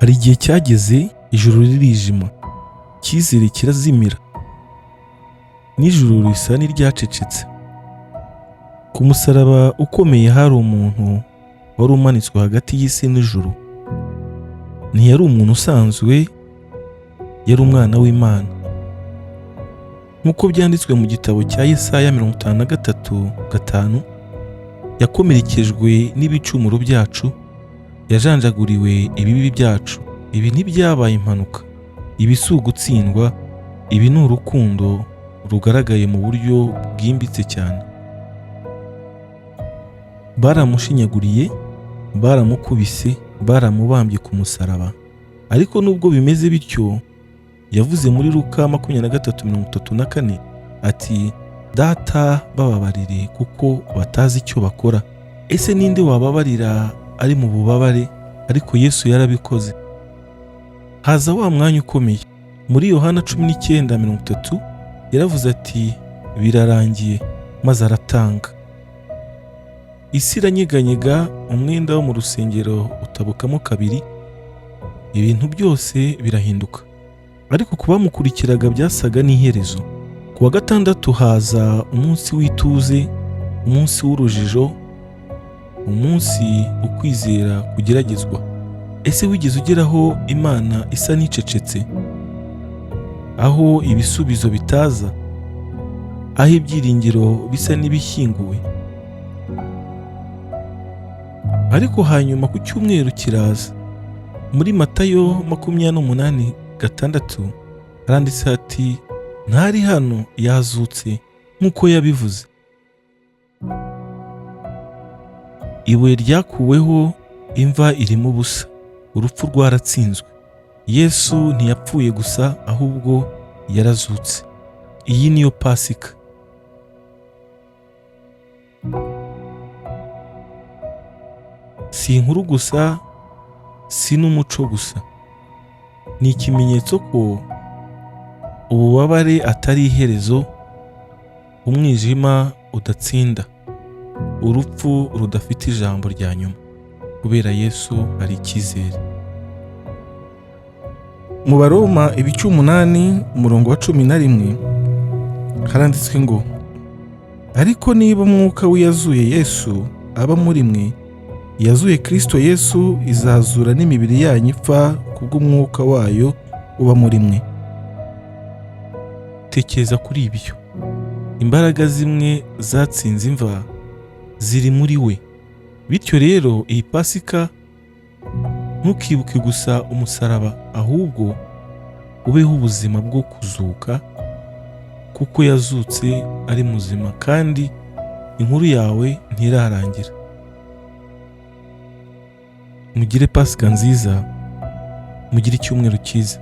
Hari igihe cyageze ijoro ririjima, icyizere kirazimira, n'ijuru risa n'iryacecetse. Ku musaraba ukomeye hari umuntu wari umanitswe hagati y'isi n'ijuru. Ntiyari umuntu usanzwe, yari umwana w'Imana. Nk'uko byanditswe mu gitabo cya Yesaya 53:5, yakomerekejwe n'ibicumuro byacu, yajanjaguriwe ibibi byacu. Ibi ntibyabaye impanuka, ibi si ugutsindwa, ibi ni urukundo rugaragaye mu buryo bwimbitse cyane. Baramushinyaguriye, baramukubise, baramubambye ku musaraba. Ariko nubwo bimeze bityo, yavuze muri Luka 23:34 ati: "Data, bababarire kuko batazi icyo bakora." Ese ninde wababarira ari mu bubabare? Ariko Yesu yarabikoze. Haza wa mwanya ukomeye. Muri Yohana 19:30 yaravuze ati: "Birarangiye," maze aratanga. Isi iranyeganyega, umwenda wo mu rusengero utabukamo kabiri, ibintu byose birahinduka. Ariko ku bamukurikiraga byasaga n'iherezo. Ku wa gatandatu haza umunsi w'ituze, umunsi w'urujijo, umunsi ukwizera kugeragezwa. Ese wigeze ugeraho Imana isa n'icecetse? Aho ibisubizo bitaza, aho ibyiringiro bisa n'ibishyinguwe? Ariko hanyuma ku cyumweru kiraza. Muri Matayo 28:6 haranditse hati: "Ntari hano, yazutse nk'uko yabivuze." Ibuye ryakuweho, imva irimo ubusa, urupfu rwaratsinzwe. Yesu ntiyapfuye gusa, ahubwo yarazutse. Iyi niyo Pasika. Si inkuru gusa, si n'umuco gusa, ni ikimenyetso ko ububabare atari iherezo, umwijima udatsinda, urupfu rudafite ijambo rya nyuma. Kubera Yesu hari icyizere. Mu Baroma ibice 8 umurongo wa 11 haranditswe ngo: "Ariko niba umwuka w'iyazuye Yesu aba muri mwe, yazuye Kristo Yesu izazura n'imibiri yanyu ipfa kubw'umwuka wayo uba muri mwe." Tekereza kuri ibyo. Imbaraga zimwe zatsinze imva ziri muri we. Bityo rero iyi Pasika ntukibuke gusa umusaraba, ahubwo ubeho ubuzima bwo kuzuka, kuko yazutse ari muzima kandi inkuru yawe ntirarangira. Mugire Pasika nziza, mugire icyumweru cyiza.